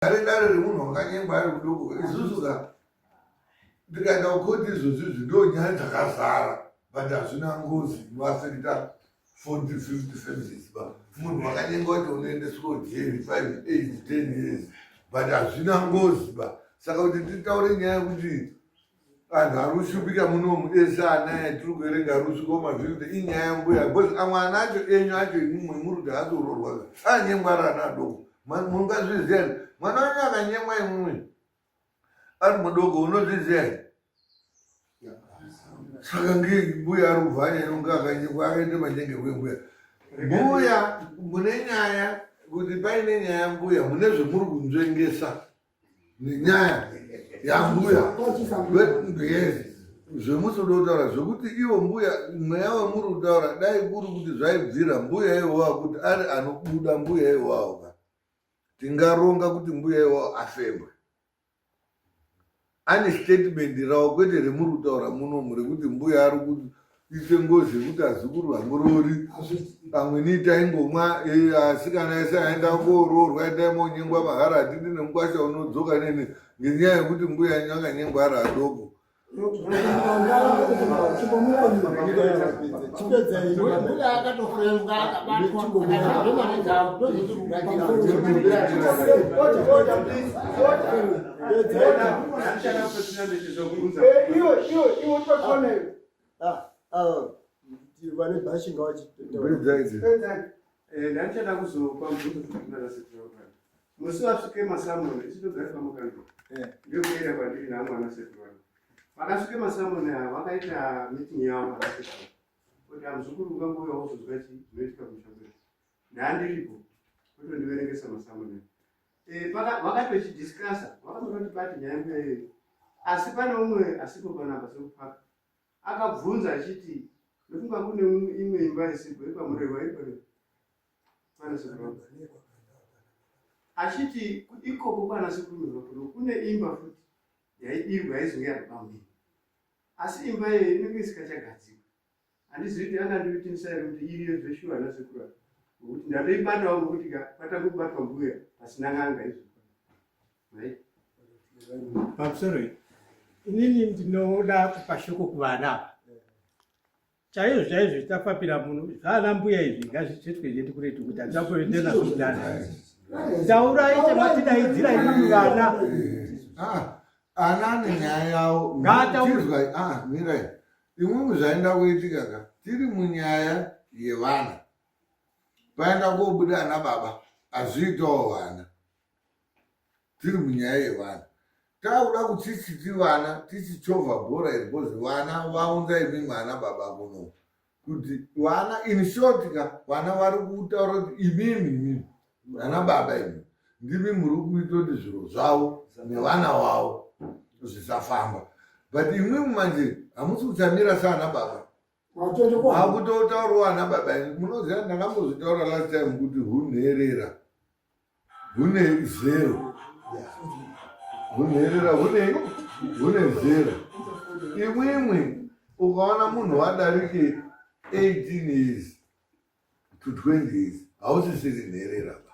Dare dare remunhu wakanyengwa ari kudoko isusu ka ndikaenda kukoti izvozvi izvi ndo nyaya dzakazara but hazvina ngozi inoafekta 40 50 families ba munhu wakanyengwa kuti unoendeswa kujeri 5 8 10 years but hazvina ngozi ba saka kuti titaure nyaya yekuti Vanhu vari kushupika munomu ese ana etiri kuverenga ari kusvika kumavhivhi inyaya yambuya because amwe ana acho enyu acho imumwe muri kuti haasi kuroorwa anyengwa ari ana adoko mungazviziva here mwana wenyu akanyengwa imumwe ari mudoko unozviziva here saka ngei mbuya ari kubva anyanyonga akanyengwa akaenda manyengerwo embuya mbuya mune nyaya kuti paine nyaya mbuya mune zvemuri kunzvengesa nenyaya yambuya yes zvemusi uda kutaura zvekuti ivo mbuya mweya wemuri kutaura dai kuri kuti zvaibvira mbuya iwowa kuti ari anobuda mbuya iwowawo ka tingaronga kuti mbuya iwowo afembwe ane statement rawo kwete remuri kutaura munomu rekuti mbuya ari ise ngozi yekuti azukuru hamuroori pamweni itai ngomwa eh, asikana ese aenda kooroorwa endai monyengwa mahara hatidi nemukwasha unodzoka neni ngenyaya yekuti mbuya yenyu akanyengwa ari adoko Iwe, iwe, iwe, Ah, ah, vane bhachi ngavachipedza. Eh, ndandichada kuzopa mubvunzo futi musi wasvike masamoni isu togara pamukango eh. ndokuenda kwandiri namwe ana sekuru vangu vakasvike masamoni ava vakaita meeting yavo ana sekuru kuti amuzukuru ungangouya wozozwa chii zvinoitika kumusha kwedu ndandiripo kutondiverengesa masamoni eh, vakatochidiscussa vakazototi nyaya mbuya iyoyi asi pane umwe asipo panapa sekupaka Akabvunza achiti, Ndofunga kune imwe imba isipo yekwaMurehwa iri pano pana sekuru. Achiti ikoko kwana sekuru Mhirwakuno kune imba futi yaidirwa yaizonge yababa munini. Asi imba iyoyo inenge isikachagadzikwi. Handizivi kuti angandivitimisa here kuti iriyo zveshuwa ana sekuru ava. Ngokuti ndatoibatawo ngokuti ka patanga kubatwa mbuya pasina n'anga izvo. Pamusoro inini ndinoda kupa shoko kuvana ava chaizvo chaizvo tafapira muno zvaana mbuya izvi ngazvitsvetwe zvendi kuretu kuti hatichapoende nazvo mudana taurai chamatidaidzira imimi vana ah, ana ane nyaya yawo ngataurwa ah, mirai imwimwi zvaenda kuitika ka tiri munyaya yevana paenda kobuda ana baba azviitawo vana tiri munyaya yevana takuda kuchichiti vana tichichovha bhora iri bcause vana vaunza imimi ana baba kuno kuti vana in short ka vana vari kutaura kuti imimi imimi ana baba imi ndimi muri kuita kuti zviro zvavo nevana wavo zvisafamba but imwimwi manje hamusi kuchamira saana baba akutotaurawo ana baba munoziva ndakambozvitaura last time kuti hunherera hune zero hunherera hune hune zero imwimwi ukaona munhu wadarike 18 years to 20 years hausisiri nherera ba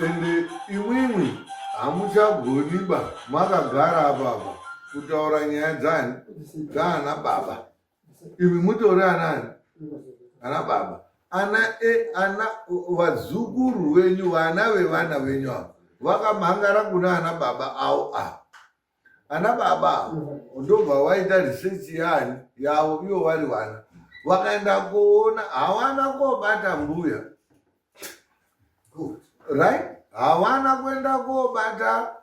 ende imwimwi hamuchagoni ba makagara apapa kutaura nyaya dzani dzaana baba imi mutori anani ana baba ana e ana vazukuru venyu vana vevana venyu ava vakamhangara kuna ana baba avo ava ana baba ndobva vaita research yani yavo ivo vari vana vakaenda kuona hawana kobata mbuya right hawana kuenda kobata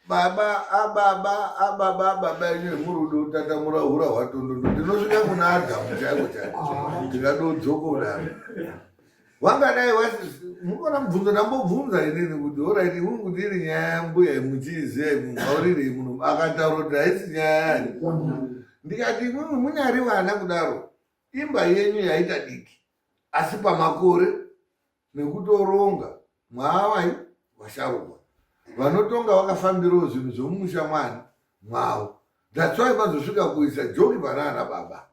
Baba ababa ababa ababa enyu emurudo tatamura hura hwatondondo ndinosvika kuna Adhamu chaiko chaiko ndingadodzokora vangadai munoona mubvunzo ndambobvunza inini kuti orit imwe kuti iri nyaya yambuya muchiiziva imwe maurirei muno akataura kuti haisi nyaya yani ndikati imwimwi munyari vana kudaro imba yenyu yaita diki asi pamakore nekutoronga mwaavai vasharukwa vanotonga vakafambirawo zvinhu zvomumusha mwani mwavo that's why vazosvika kuisa joki pana ana baba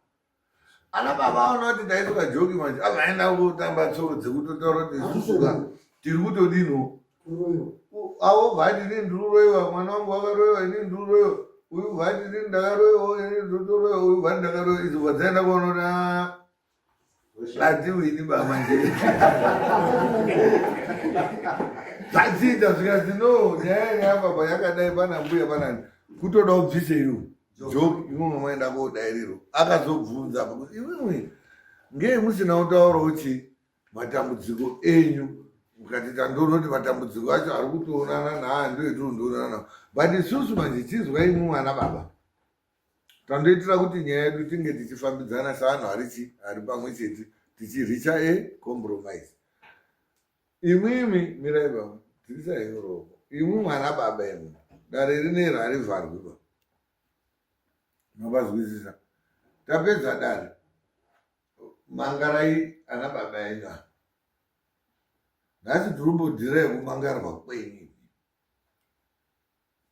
ana baba vaona kuti ndaiswa joki manje avaenda kutamba tsoro dzekutotaura kuti isusuka Tiri kutodino avo vati ini ndiriroiwa, mwana wangu wakaroiwa, ini ndiriroiwa, uyu vati ini ndakaroiwa, ini ndotoroiwa, uyu vati ndakaroiwa. Idzo bva dzaenda kuonona atiwini baba nje zvadziita zvikanzi no, nyaya yababa yakadai, pana mbuya panani kutoda ubvise iwo joke imwe maenda kodairiro. Akazobvunza apa kuti imwimwi ngei musina kutaurawo chii matambudziko enyu, mukati tandoona kuti matambudziko acho ari kutoonana naa ndoetinondoonana nawo, but isusu manje chizwa imwe mwana baba tandoitira kuti nyaya yedu tinge tichifambidzana sevanhu ari chi ari pamwe chete, tichireacha a compromise. Imwimi mirai baba, dzirisai ruoko imwi mwana baba, imwi dare rineri harivharwi ba, mabazwisisa. Tapedza dare, mangarai ana baba enyu ava. Nhasi tirimbodhirai kumangarwa kwenyu,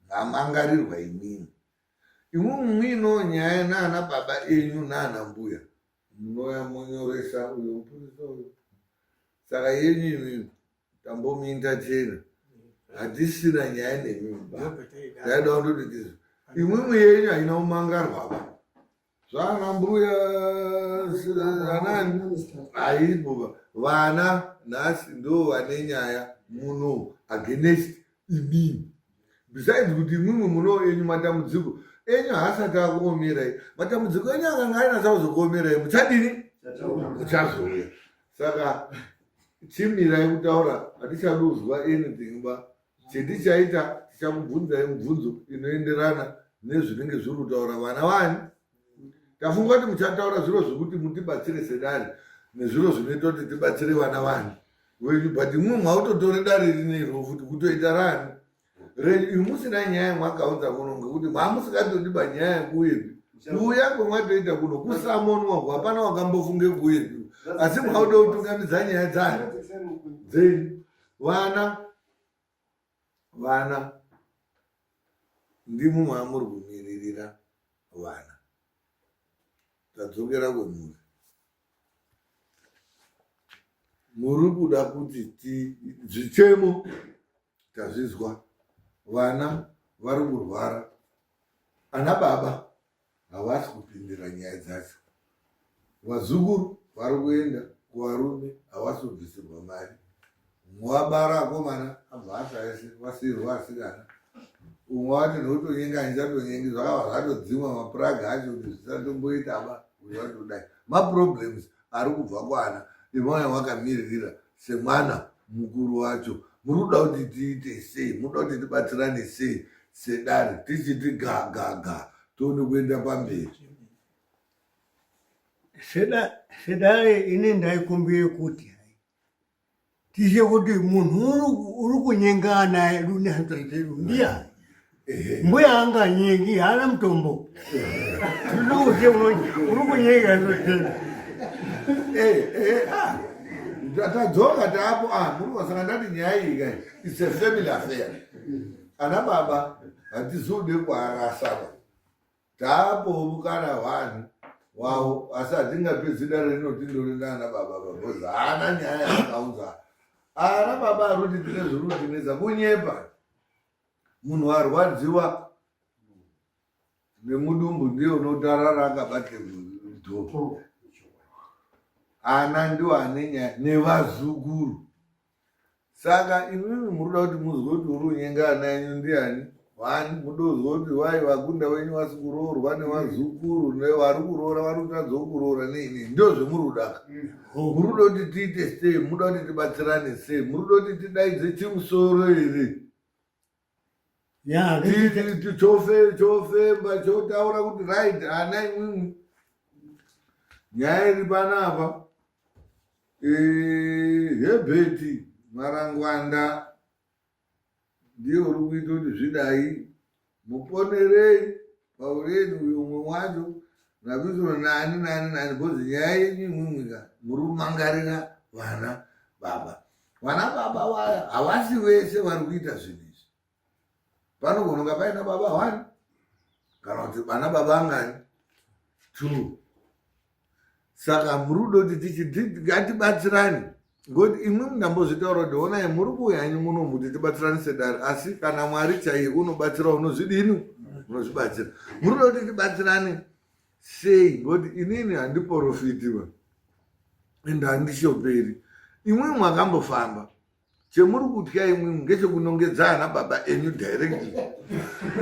mamangarirwa imwimwi, imwimwi muinewo nyaya naana baba enyu naana mbuya, munouya monyoresa uyo mupurisa uyo. Saka yenyu imwimwi tambomuinda chena, hatisina nyaya nemi ba, taida kundoti tizvo imwimwi yenyu haina kumangarwa ba, zvana mbuya anani haipo. Vana nhasi ndo vane nyaya muno against imini, besides kuti imwimwi muno enyu matambudziko enyu haasati akuomerai. Matambudziko enyu akanga aina sakuzokuomerai, muchadini? Muchazouya. Saka chimirai kutaura, hatichaduzwa anything ba. Chetichaita, tichakubvunzai mubvunzo inoenderana nezvinenge zviri kutaura vana vani. Tafunga kuti muchataura zviro zvekuti mutibatsire sedare nezviro zvinoita kuti tibatsire vana vani wenyu, but imwe mwautotore dare rinero futi kutoita rani renyu, imi musina nyaya mwakaunza kuno, ngekuti mwamusingatodi panyaya yekuuyepi. Kuuya kwemwatoita kuno kusamonwa, hapana wakambofunge kuuyepi, asi mwauda kutungamidza nyaya dzani dzenyu. Vana, vana ndimwi mwamuri kumiririra vana, tadzokera kwemuri. Muri kuda kuti ti zvichemo tazvizwa, vana vari kurwara, ana baba havasi kupindira nyaya dzacho, vazukuru vari kuenda kuvarume havasi kubvisirwa mari, umwe wabara akomana abva asaese vasirwa asikana, umwe wati nokutonyenga handichatonyengi, zvakava zvatodzimwa mapuraga acho kuti zvisatomboita ba, uyu watodai. Maproblems ari kubva kwana imauya wakamiririra semwana mukuru wacho, muri kuda kuti tiite sei? Muri kuda kuti tibatsirane sei sedare, tichiti ga ga ga tione kuenda pamberi? Sedare ini ndaikumbire kuti tizive kuti munhu uri kunyenga ana edu nehanzvadzi dzedu ndiyani. Mbuya anganyengi, haana mutombo. Tinoda kuziva uri kunyenga hanzvadzi dzedu. Ah, tadzoka taapo. Ah, muri saka ndati nyaya iyi kai it's a family affair. Ana baba hatizode kuarasaba, taapo mukana hwani wavo, asi hatingapedzi dare rinoti ndorenda ana baba because haana nyaya yaakaunza. Ana baba ari kuti tine zviri kutinetsa, kunyepa. Munhu arwadziwa nemudumbu ndiye unotarara akabate dho. Ana ndiwo ane nyaya nevazukuru. Saka imimi muri kuda kuti muzwe kuti uri unyenga ana enyu ndiani wani, mudozwa kuti wai vakunda wenyu vasi kuroorwa nevazukuru, nevari kuroora vari kutadza kuroora neini, ndo zvemuri kudaka. Muri kuda kuti tiite sei? Muda kuti tibatsirane sei? Muri kuda kuti tidaidze chimusoro here? Chofemba chotaura kuti right, ana imwimwi nyaya iri panapa, Hebheti Marangwanda ndiye uri kuita kuti zvidai, muponerei paureni uyo umwe wacho navisoro nani nani nani, because nyaya yenyu imwimwi ka muri kumangarira vana baba. Vana baba vaya havasi vese vari kuita zvinhu izvi. Panogona kunga paina baba one kana kuti vana baba angani two. Saka muri kuda kuti tichi ngatibatsirane. Ngokuti imwi mundambozvitaura kuti honai muri kuuya henyu muno muti tibatsirane sedare asi kana Mwari chaiye unobatsira unozvidini unozvibatsira. Muri kuda kuti tibatsirane sei ngokuti inini handiporofiti ba ende handishoperi. Imwi mwakambofamba chemuri kutya imwimwi ngechekunongedza ana baba enyu directly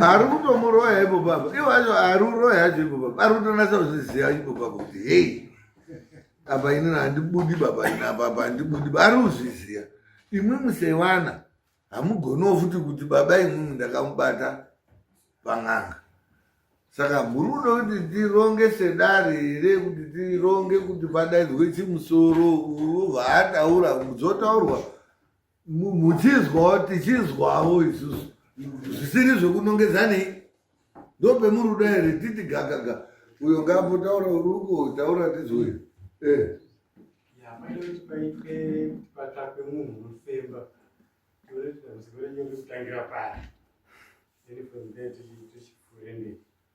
ari kutomuroya ipo baba ivo acho ari uroya acho ipo baba ari kutonatsa kuzviziva ipo baba kuti hei apa inini handibudi baba ini apa apa handibudi ari kuzviziva imwimwi sevana hamugoniwo futi kuti baba imwimwi ndakamubata pan'anga saka muri kuda kuti tironge sedare here kuti tironge kuti padaidzwe chimusoro ubva ataura dzotaurwa muchizwawo tichizwawo isusu zvisiri zvekunongedzanei ndopemuri kuda here titi gagaga uyo ngaambotaura uruko taura tizwe eh. paitwe patsvakwe munhu unofemba tione kuti dambudziko renyu riri kutangira pari.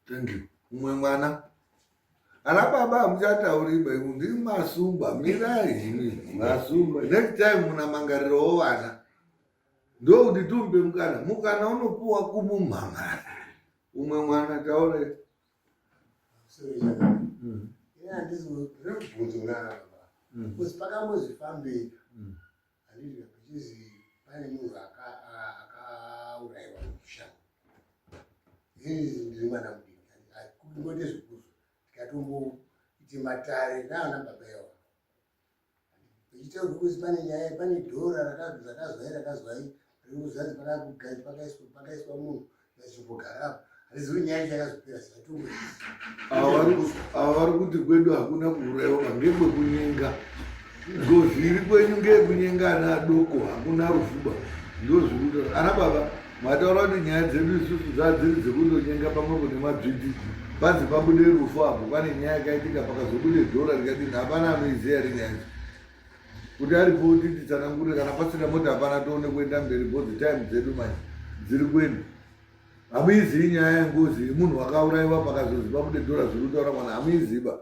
Thank you. Umwe mwana. Ana baba hamuchatauri imba imwe ndiri masungwa mirai imi masungwa. Next time munamangariro vana. Ndokuti tumbe mukana. Mukana unopuwa kumumhangara. Umwe mwana taure. Sorry, Yeah, ndizvo ndiri baba. Kuzi pakambozvifambei. Handiti pachizi pane munhu akaurayiwa mushango. Ini ndiri mwana mudiki, kungoite zvekuzwa tikatomboite matare naana baba iwawa. Pechitaurwa kuzi pane nyaya, pane dhora rakazwai rakazwai riri kuzanzi pakaiswa munhu achimbogara apo. Handizivi nyaya yacho yakazopera sei, hatombozivi. Ava vari kuti kwedu hakuna kuuraiwa ngekwekunyengwa. Ngozi iri kwenyu ngeyekunyenga ana adoko, hakuna rufuba. Ndozvikuta ana baba mataura kuti nyaya dzedu isusu dzadziri dzekundonyenga pamwepo nemadzviti panzi pabude rufu apo pane nyaya yakaitika pakazobude dhora rikadini hapana anoiziva iri nyaya yacho kuti aripo titi tsanangure kana pasina mota hapana tione kuenda mberi because time dzedu manje dziri kuenda hamuizivi nyaya yengozi yemunhu wakauraiwa pakazozi pabude dhora zviri kutaura mwana hamuiziva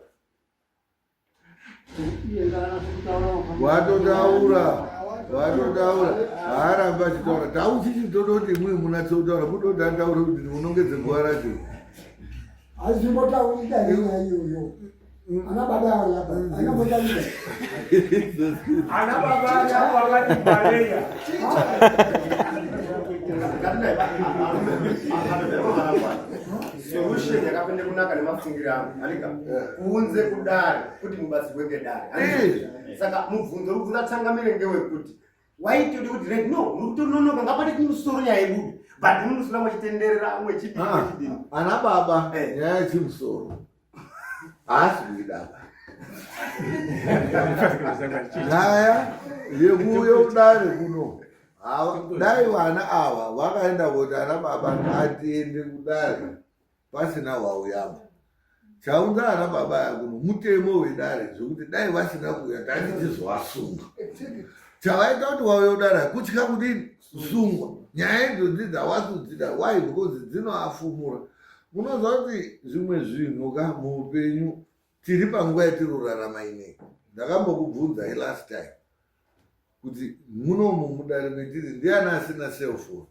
watotaura watotaura haaramba achitaura tauchichi tototi imwi munatse kutaura kutoti ataure kuti munongedze guva racho Hazvimbotaurika here nyaya iyoyo? Ana baba vari apa, haingambotaurika. Ana baba ari apa vakati baleya. Solution yakapinde kunaka nemafungiro angu alika kuunze kudare kuti mubatsirwe ngedare. Saka mubvunzo uri kubvunza tsangamire ngewekuti waitoti kuti right no muri kutononoka ngapane chimusoro nyaya yebude but munosura mwechitenderera mwechidii Ah, mwechidii. ana baba Eh. nyaya yechimusoro haasi kuidaba nyaya yekuuya kudare kuno dai vana ava vakaenda kuti ana baba ngatiende kudare pasina wauyamo chaunza ana baba aya kuno mutemo wedare zvekuti dai vasina kuuya tatichizovasunga chavaita kuti wauya kudare kutya kudini kusungwa nyaya idzodzi dzawasudzida why because dzinoafumura munoziva kuti zvimwe zvinhu ka muupenyu tiri panguva yatiri kurarama inei ndakambokubvunzai last time kuti munomu mudare metiri ndiani asina cellphone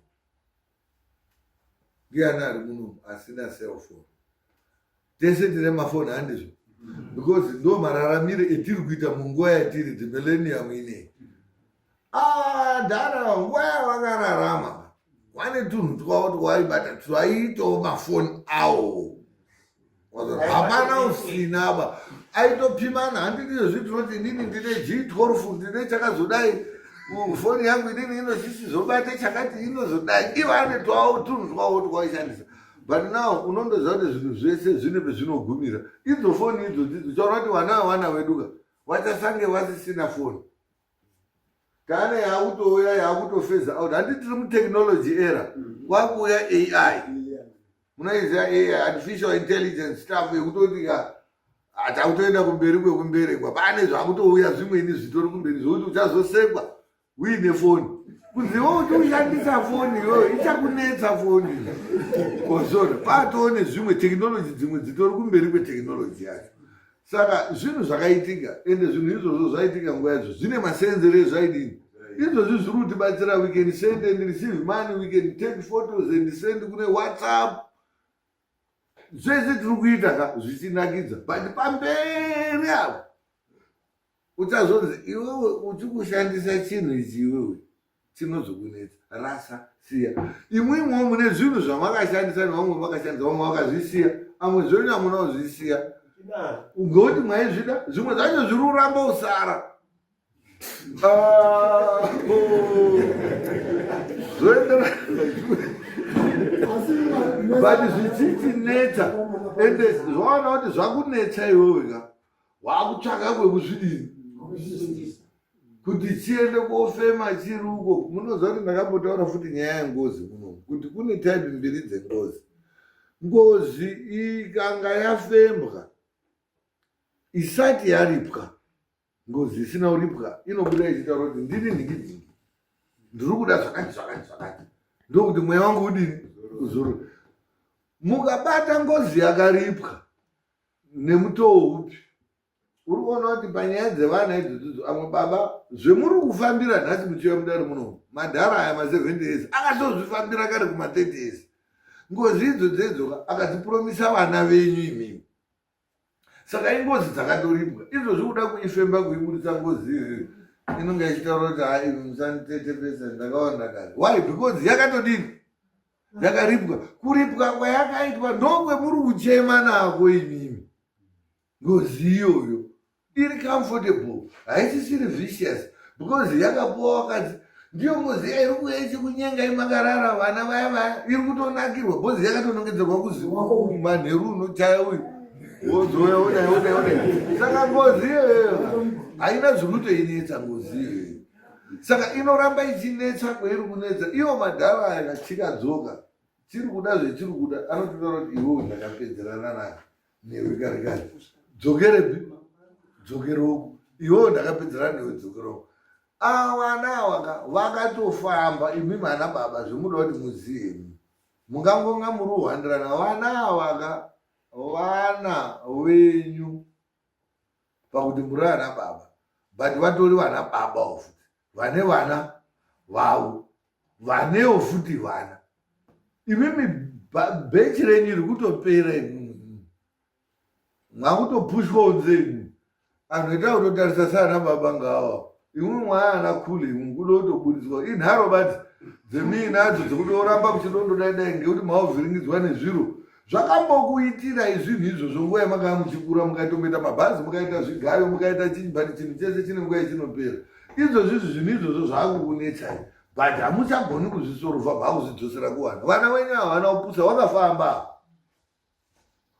ndiani ari munomu asina cellphone tese tine mafoni handizvo because ndo mararamire etiri kuita munguva yatiri the millennium inei ah, dhara nguva yavakararama vane tunhu twavo twaibata twaiitawo mafoni awo hapana usina ba aitopimana handiti izvozvi tinoti inini ndine g12 ndine chakazodai foni yangu inini inochichizobate chakati inozodai ivo ane twawo tunhu twawo twaishandisa but now unondoziva kuti zvinhu zvese zvine pezvinogumira idzo foni idzodzi uchaona kuti vana vevana veduka vachasange vasisina foni kana yakutouya yakutofeza out handi tiri mutechnology era kwakuuya AI munoiziva AI artificial intelligence stuff yekutoti ka takutoenda kumberi kwekumberekwa pane zvakutouya zvimweni zvitori kumberi zvokuti uchazosekwa uine foni kunzi iwe kuti ushandisa foni iyoyo ichakunetsa foni kozona kwatoone zvimwe technology dzimwe dzitori kumberi kwetechnology yacho. Saka zvinhu zvakaitika ende zvinhu izvozvo zvaitika nguva yacho zvine masenzere ezvaidini izvozvi zviri kutibatsira. We can send and receive money, we can take photos and send kune WhatsApp. Zvese tiri kuita ka zvichinakidza, but pamberi apo uchazonzi iwewe uchi kushandisa chinhu ichi, iwewe chinozokunetsa, rasa, siya. Imwimwewo mune zvinhu zvamakashandisa nevamwe vakashandisa, vamwe vakazvisiya, amwe zvenyu hamuna kuzvisiya ngekuti mwaizvida. Zvimwe zvacho zviri kuramba usara. Ah, oh. Zvoendera, but zvichitinetsa, ende zvaona kuti zvakunetsa iwewe ka, wakutsvaka kwekuzvidini kuti chiende kofema chiri uko. Munoziva kuti ndakambotaura futi nyaya yengozi muno kuti kune type mbiri dzengozi. Ngozi ikanga yafembwa isati yaripwa, ngozi isina kuripwa inobuda ichitaura kuti ndini nhingi nhingi, ndiri kuda zvakati zvakati zvakati, ndokuti mweya wangu udini, uzorore. Mukabata ngozi yakaripwa nemutoo upi, uri kuona kuti panyaya dzevana idzodzidzo, amwe baba zvemuri kufambira nhasi muchiuya mudare munomu, madhara aya ma70 years akatozvifambira kare kuma30 years. Ngozi idzo dzedzoka akadzipuromisa vana venyu imimi. Saka ingozi dzakatoripwa izvozvi, kuda kuifemba kuibudisa ngozi iyoyo inonge ichitaura kuti hai, musanditetepesa, ndakawanda kare. Why? Because yakatodini? Yakaripwa. Kuripwa kwayakaitwa ndokwemuri kuchema nako imimi. Ngozi iyoyo iri comfortable, haisisiri vicious because yakapuwa wakadzi. Ndiyo ngozi iya iri kuuya ichikunyengai makarara, vana vaya vaya, iri kutonakirwa because yakatonongedzerwa kuzi manheru unochaya uyu, wozouya wodai wodai wodai. Saka ngozi iyoyo haina zviri kutoinetsa ngozi iyoyo, saka inoramba ichinetsa kweiri kunetsa. Iwo madhara aya kachikadzoka chiri kuda zvechiri kuda, anototaura kuti iwewe ndakapedzerana nayo newe kare kare, dzokerepi, dzokere uku, iwewe ndakapedzerana newe, dzokere uku. Avana ava vakatofamba. Imi mana baba, zvemuda kuti muzive, imi mungangonga muri kuhwandirana vana avaka vana venyu pakuti muri vana baba, but vatori vana babawo futi vane vana vavo, vanewo futi vana. Imimi bhechi renyu iri kutopera, imimi mwakutopushwawo nzeni. Anhu ita kutotarisa saana baba ngawa, imwe mwaana kule, imwe kuda kutoburitswa. Inharo badzi dzemiinadzo dzekutoramba kuchidondodai dai ngekuti maovhiringidzwa nezviro zvakambokuitirai zvinhu izvozvo nguva yamakanga muchikura, mukatomboita mabhazi, mukaita zvigayo, mukaita chinyi, but chinhu chese chine nguva yechinopera. Izvozvo izvi zvinhu izvozvo zvaakukunetsai, but hamuchagoni kuzvisorova, maakuzvidzosera kuvana. Vana wenyu havana kupusa, vakafamba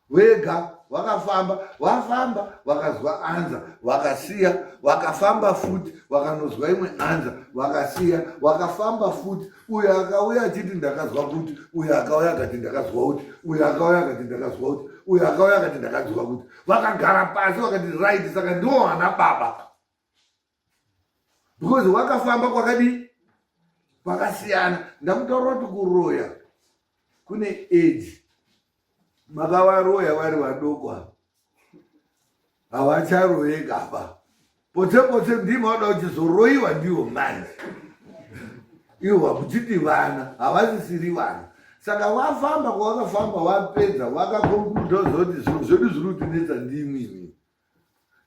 vega, vakafamba, vafamba vakazwa anza, vakasiya, vakafamba futi, vakanozwa imwe anza, vakasiya, vakafamba futi. Uyo akauya achiti ndakazwa kuti, uyo akauya akati ndakazwa kuti, uyo akauya akati ndakazwa kuti, uyo akauya akati ndakazwa kuti. Vakagara pasi vakati right, saka ndiwo vana baba because wakafamba kwakadii, kwakasiyana. Ndakutaura kuti kuroya kune age. Makavaroya vari vadoko ava, havacharoyekaba potse potse, ndima vada kuchizoroyiwa ndiwo manje iwo muchiti vana havasisiri vana. Saka vafamba kwavakafamba, vapedza, vakaconcluda zoti zvinhu zvedu zviri kutinetsa ndimwimi.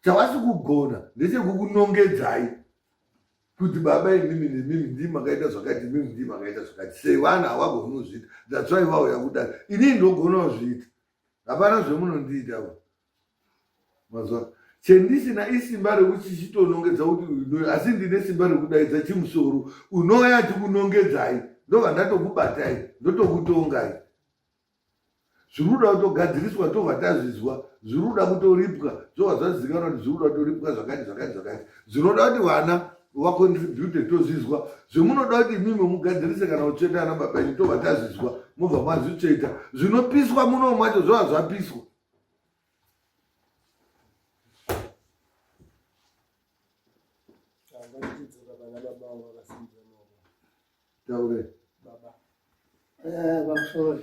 Chavasi kugona ndechekukunongedzai kuti baba imimi nemimi ndii makaita zvakati, imimi ndii makaita zvakati. Sevana havagoni kuzviita, that's why vauya kudai. Inini ndogona kuzviita, hapana zvemunondiita mazuva. Chendisina isimba rekuchichitonongedza kuti uyu, asi ndine simba rekudaidza chimusoro unouya achikunongedzai, ndobva ndatokubatai, ndotokutongai. Zviri kuda kutogadziriswa tobva tazvizwa, zviri kuda kutoripwa zvobva zvazivikanwa kuti zviri kuda kutoripwa zvakati zvakati zvakati. Zvinoda kuti vana vacontribute tozvizwa, zvemunoda kuti imimi mugadzirise kana kutsveta ana baba enyu tobva tazvizwa, mobva mazvitsveta. Zvinopiswa muno macho zvova zvapiswa. Taure. Baba. Pamusoro.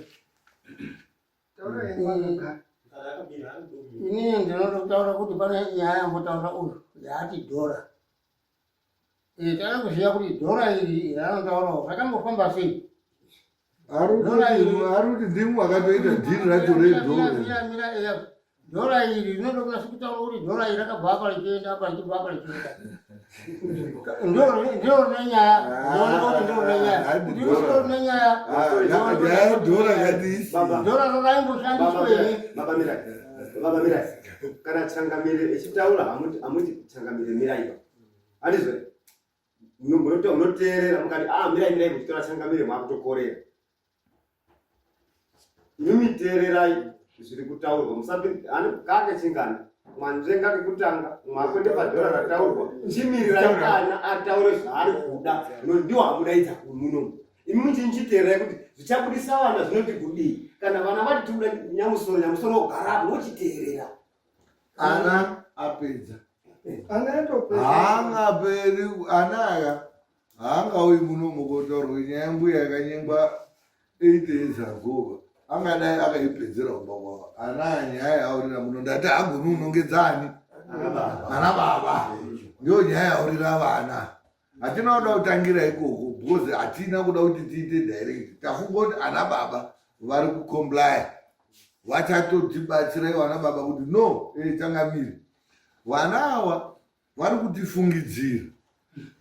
Inini ndinoda kutaura kuti pane nyaya yambotaura uyu yaati dhora. Eh, tada kuziva kuti dhora iri raanotaurawo rakambofamba sei? Ari kuti ndimi makatoita dhiri racho redhora. Dhora iri rinoda kunasa kutaura kuti dhora iri rakabva apa richienda apa richibva apa richienda. Ndiro rine nyaya. Ndinoona kuti ndiro rine nyaya. Ndiro rine nyaya. Nyaya yedhora yadisi. Dhora raimboshandiswa here? Baba mirai. Baba mirai. Kana changamire echitaura hamuti changamire mirai. Handizvo? Munoteerera mukati ah mirai mirai muchitora changamire makutokorera. Imimi teererai zviri kutaurwa musapi kake chingani mwanzvenga kekutanga mwakwende padhora rataurwa chimirirai kana ataure zvaari kuda ndiwo amudaidza muno imi muchinchiteererai kuti zvichabudisa vana zvinoti kudii kana vana vati tikuda nyamusoro nyamusoro ogarapo mochiteerera ana apedza haangaperi ana aya haangauyi muno mukotaurwa nyaya mbuya yakanyengwa 8 years ago angadai akaipedzera kumba kwavo ana aya nyaya yaurira muno ndati hagoni unongedza ani ana baba ndiyo nyaya yaurira vana hatina kuda kutangira ikoko because hatina kuda kuti tiite direct tafunga kuti ana baba vari kucomplya vachatotibatsirai vana baba kuti no eh, changamire vana awa vari kutifungidzira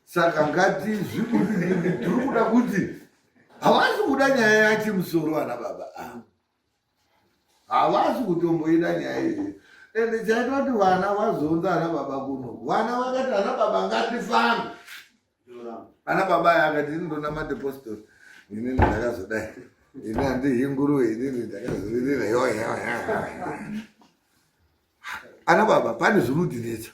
saka ngatizvibudii tiri kuda kuti havasi kuda nyaya yachimusoro vana baba ava havasi kutomboida nyaya iyi ende chaita kuti vana vazounza ana baba kuno vana vakati ana baba ngatifambe ana baba aya akati ini ndonamate postori inini ndakazodai ini handihi nguruve inini ndakazovirira yoyoyo ana baba pane zviri kutinetsa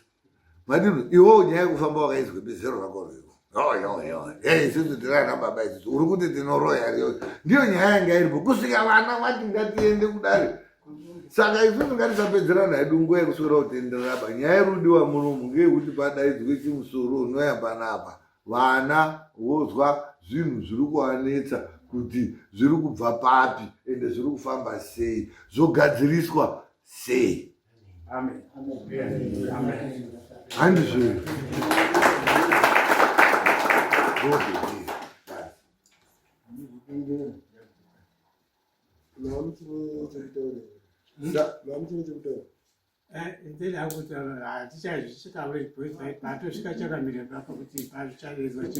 madini iwewo nyaya yekufamba wakaizwa bezero rako riko yoyoyo hey isusu tiri ana baba isusu uri kuti tinoroya riyo ndiyo nyaya yanga iripo kusvika vana vati ngatiende kudare saka isusu ngatisapedzerana hedu nguva yekuswera kutenderera ba nyaya iri kudiwa munomu ngeyekuti padaidzwe chimusoro unoya panapa vana vozwa zvinhu zviri kuvanetsa kuti zviri kubva papi ende zviri kufamba sei zvogadziriswa sei handizvo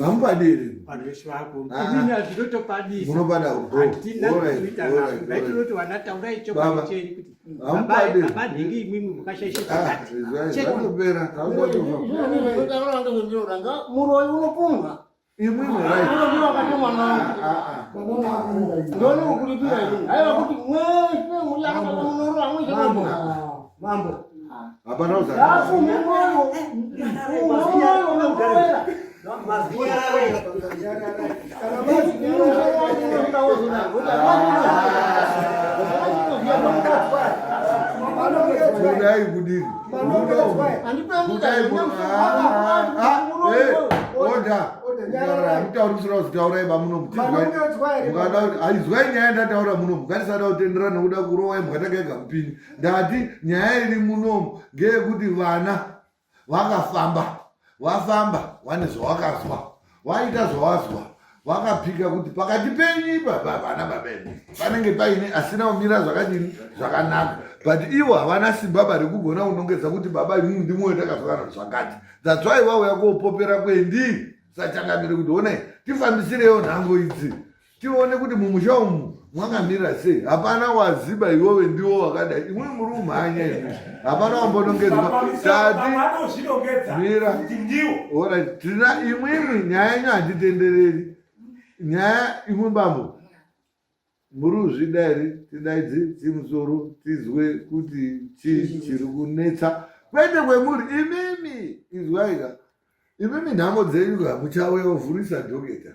Hamupadiri. Vanhu vese vako. Ah. Inini handinotopadisa. Munopada Handina kuita nazvo. Ndaitonoti vana taurai chokwadi chenyu kuti Hamupadiri. baba nhingi imwimwi mukashaisha Ah, chakati. Zvatopera. Zvinotaura ngezvendinoda muroyi unopumha Imwimwi right. Unodiwa kati mwana wangu. Ah, ah. Ndoni kukulipira ini. Haiwa kuti mwese muri akabata munorowa mwese mambo. Mambo. Hapana uzana. Afu muroyi. Muroyi unokuroera. Kudai kudini? Hamutauri kusira kuzitaurai bamuno mukada kuti haizwai nyaya ndataura muno mukatisada kutenderana nekuda kurowai mukatanga ega mupini ndati nyaya iri munomu ngeyekuti vana vakafamba vafamba vane zvawakazwa waita zvawazwa vakapika kuti pakati penyu ipapa vana baba edu panenge paine asina kumira zvakadini zvakanaka but ivo havana simba bari kugona kunongedza kuti baba imimi ndimwe takazokana zvakati that's why vauya kopopera kwendiri sachangamire kuti honai tifambisirewo nhango idzi tione kuti mumusha umu mwakamira sei hapana waziba iwewe ndiwo wakadai imwe muri kumhanya imi hapana wambonongedzwa tati mira ora tina imwimwi nyaya yenyu handitendereri nyaya imwe bambo muri kuzvida here tidaidze chimusoro tizwe kuti chii chiri kunetsa kwete kwemuri imimi izwaika imimi nhamo dzenyu ka muchauya kuvhurisa dhoketa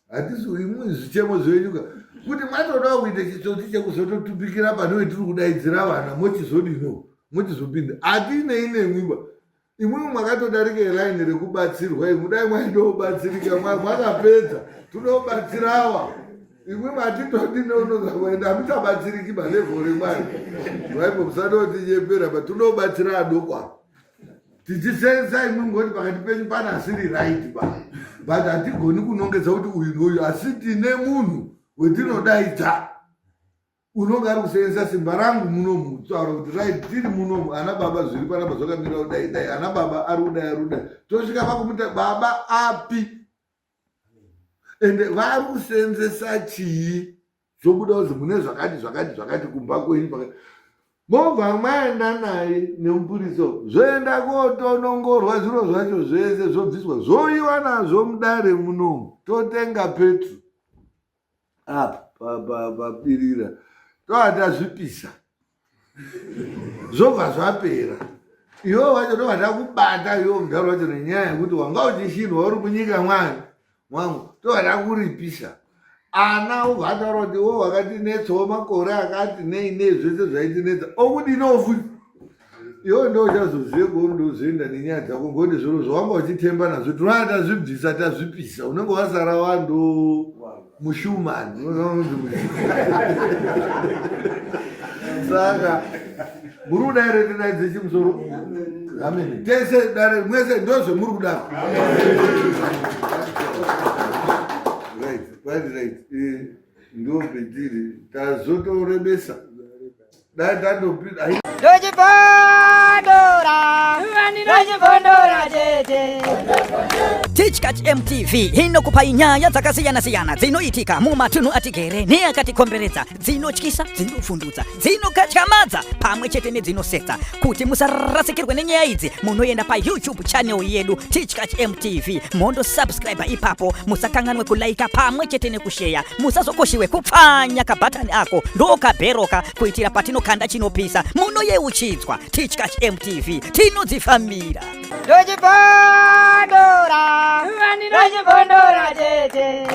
hatisi imwe zvichemo zvenyu ka kuti mwatodawo kuita chitsotsi chekuzototupikira pane wetiri kudaidzira vana mochizodino mochizopinda hatinei nemwiba imwimwi mwakatodarika line rekubatsirwa imwe dai mwaida kubatsirika mwakapedza toda kubatsirawa. Imwe matitodi neunoza kuenda hamuchabatsiriki malevhori mwari. Vaipo musanotinyepera but tinobatsira adoko apa. Tichisensa imwe ngoti pakati penyu pana asiri right ba. But hatigoni kunongedza kuti uyu nouyu asi tine munhu wetinodaidza. Unonge ari kuseenzesa simba rangu munomu kutaura kuti right tiri munomu ana baba zviri panapa zvakamira kudai dai ana baba ari kudai ari kudai tosvika pakumuta baba api ende vari kuseenzesa chii zvobuda kuzi mune zvakati zvakati zvakati kumba kwenyu pakati mobva maenda naye nemupurisa zvoenda kotonongorwa zviro zvacho zvese zvobviswa zvoiwa nazvo mudare munomu totenga petro apa pabirira tova tazvipisa zvobva zvapera iwe wacho ndobva takubata iwe mudharo wacho nenyaya yekuti wanga uchishinwa uri munyika mwangu mwangu tobva takuripisa ana obva ataura kuti wo wakatinetsawo makore akati nei nei zvese zvaitinetsa okudinowo futi iwe ndo uchazozive kwauri ndozoenda nenyaya dzako ngokuti zviro zvawanga uchitemba nazvo tinoona tazvibvisa tazvipisa unenge wasara wando mushumani saka muri kuda here tidaidze chimusoro amen tese dare mwese ndozvemuri kuda right right right eh, ndo petiri tazotorebesa dai tandopinda Ndochibondora, ndochibondora tete. Tichkach MTV inokupai nyaya dzakasiyana-siyana dzinoitika mumatunhu atigere neakatikomberedza, dzinotyisa, dzinovhundutsa, dzinokatyamadza pamwe chete nedzinosetsa. Kuti musarasikirwe nenyaya idzi, munoenda paYouTube channel yedu Tichkach MTV mondosubscribe ipapo, musakanganwe kulaika pamwe chete nekusheya, musazokoshiwe kupfanya kabhatani ako ndokabheroka kuitira patinokanda chinopisa munoyeuchidzwa. Tichkach MTV tinodzifambira. Ndochibondora, ndochibondora tete.